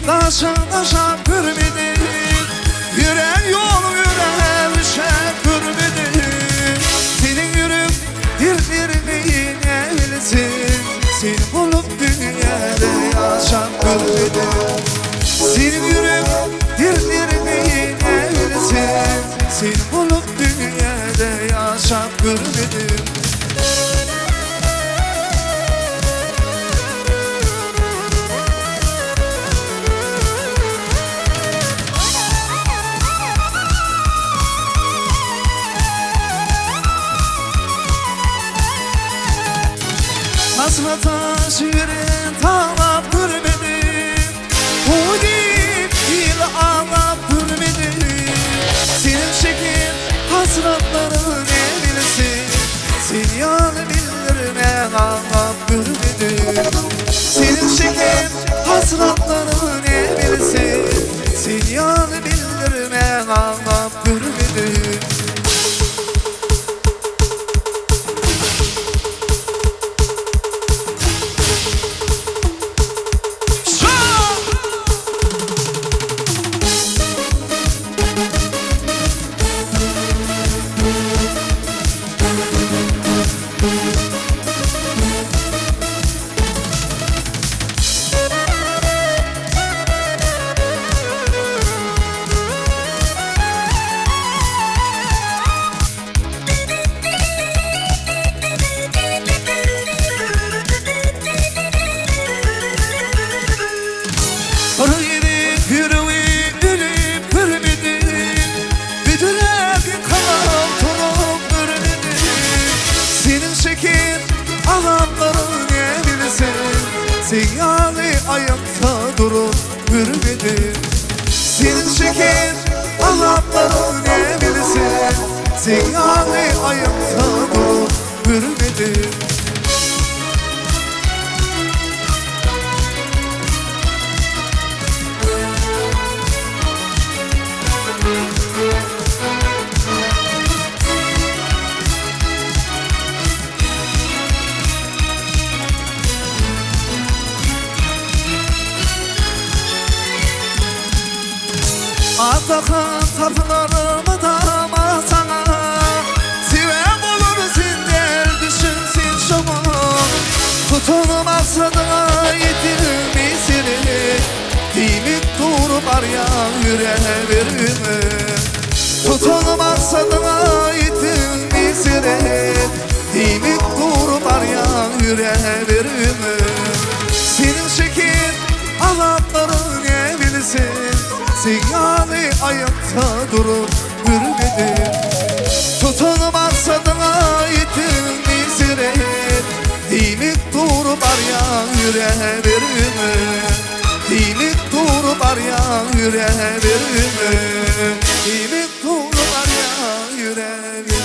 Daşyň daşap görmedim. Ýörän ýoluň ýöräp üşäp görmedim. Seniň ýürek dertleriňi ne bilsin. Sen bolup dünýäde ýaşap görmedim. Seniň ýürek dertleriňi ne bilsin. Sen bolup dünýäde ýaşap görmedim. Hasrata şirin talap görmedim Gowy diýip ýyly aglap görmedim Seniň çeken hasratlaryňy ne bilsin Sen ýaly bildirmän aglap görmedim Seniň çeken hasratlaryňy ne bilsin Sen ýaly bildirmän aglap görmedim. Bir gezek ýüregi ölüp görmedim, Büdüräp ýykylyp turup görmedim. Seniň çeken azaplaryň ne bilsin, Sen ýaly aýakda durup görmedim. Seniň çeken azaplaryň ne bilsin, Sen ýaly aýakda durup görmedim. Atakan tapylarmy dama saňa Sebäp bolar sen däl düşün sen şoňa Tutan maksadyňa ýetirme seni Diýmek dur barýaň ýüräberme Tutan maksadyňa ýetirme seni Diýmek dur barýaň ýüräberme Seniň çeken azaplaryň ne bilsin Sen ýaly aýakda durup görmedim Tutan maksadyňa ýetirme seret Diýmek dur barýaň ýüräberme Diýmek dur barýaň ýüräberme Diýmek dur barýaň ýüräberme.